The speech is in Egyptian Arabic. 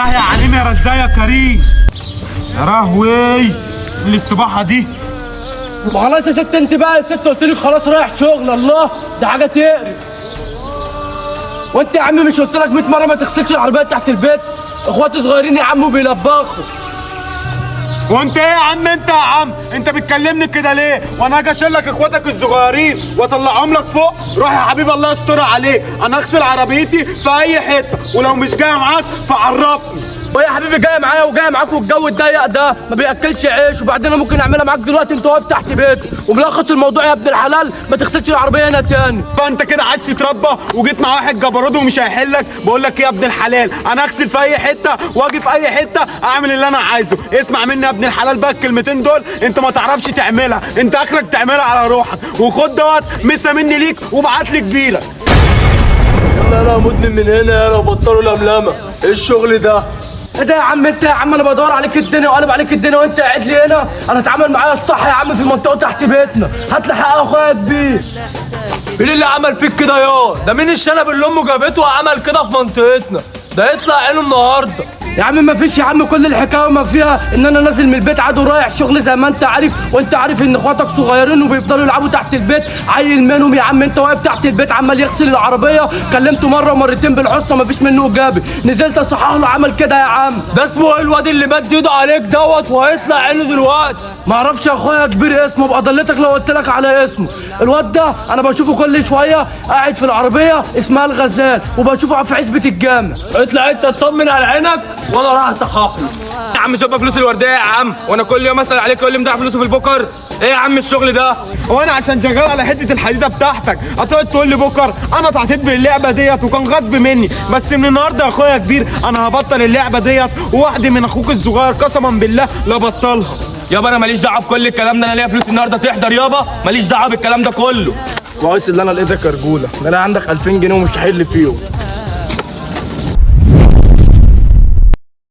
يا عليم يا رزاق يا كريم. يا لهوي الاستباحه دي. وخلاص يا ست انت بقى يا ست، قلت لك خلاص رايح شغل. الله ده حاجة تقرف. وانت يا عم مش قلت لك 100 مرة ما تغسلش العربية تحت البيت؟ اخواتي صغيرين يا عم وبيلبخوا. وانت ايه يا عم؟ انت يا عم انت بتكلمني كده ليه؟ وانا اجي اشيل لك اخواتك الصغيرين واطلعهم لك فوق؟ روح يا حبيبي الله يستر عليك، انا اغسل عربيتي في اي حتة، ولو مش جاية معاك فعرفني. ويا حبيبي جاية معايا وجاية معاك، والجو الضيق ده ما بياكلش عيش. وبعدين انا ممكن اعملها معاك دلوقتي انت واقف تحت بيتي. وملخص الموضوع يا ابن الحلال ما تغسلش العربية هنا تاني. فانت كده عايز تتربى وجيت مع واحد جبروت ومش هيحلك. بقول لك ايه يا ابن الحلال، انا اغسل في اي حتة واجي في اي حتة اعمل اللي انا عايزه. اسمع مني يا ابن الحلال بقى الكلمتين دول، انت ما تعرفش تعملها، انت اخرك تعملها على روحك. وخد دوت مسا مني ليك وابعت لي كبيرك. يلا انا مدمن من هنا يلا، وبطلوا لملمة. ايه الشغل ده؟ ايه ده يا عم انت يا عم؟ انا بدور عليك الدنيا وقلب عليك الدنيا وانت قاعد لي هنا. انا اتعامل معايا الصح يا عم في المنطقة تحت بيتنا. هات لي حق اخويا كبير. مين اللي عمل فيك كده يا؟ ده مين الشنب اللي امه جابته وعمل كده في منطقتنا؟ ده يطلع عينه النهارده. يا عم ما فيش يا عم، كل الحكاية وما فيها ان انا نازل من البيت عاد ورايح شغل زي ما انت عارف، وانت عارف ان اخواتك صغيرين وبيفضلوا يلعبوا تحت البيت. عيل منهم يا عم انت واقف تحت البيت عمال يغسل العربية، كلمته مرة ومرتين بالحسنى ما فيش منه اجابه، نزلت اصحح له عمل كده يا عم. ده اسمه ايه الواد اللي مد ايده عليك دوت وهيطلع عينه دلوقتي؟ ما اعرفش يا اخويا كبير اسمه، ابقى ضليتك لو قلت لك على اسمه. الواد ده انا بشوفه كل شوية قاعد في العربية اسمها الغزال، وبشوفه في عزبه الجامع. اطلع انت اطمن على عينك وانا رايح اصحح له. يا عم شوف فلوس الوردية يا عم، وانا كل يوم اسال عليك يقول لي مضيع فلوسه في البوكر. ايه يا عم الشغل ده؟ وانا عشان شغال على حتة الحديدة بتاعتك هتقعد تقول لي بكر؟ انا اتعطيت باللعبة ديت وكان غصب مني، بس من النهارده يا اخويا كبير انا هبطل اللعبة ديت، وواحدة من اخوك الصغير قسما بالله لا بطلها. يابا انا ماليش دعوه بكل الكلام ده، انا ليا فلوس النهارده تحضر يابا، ماليش دعوه بالكلام ده كله. كويس اللي انا لقيتك يا رجوله، ده انا عندك 2000 جنيه ومش هحل فيهم.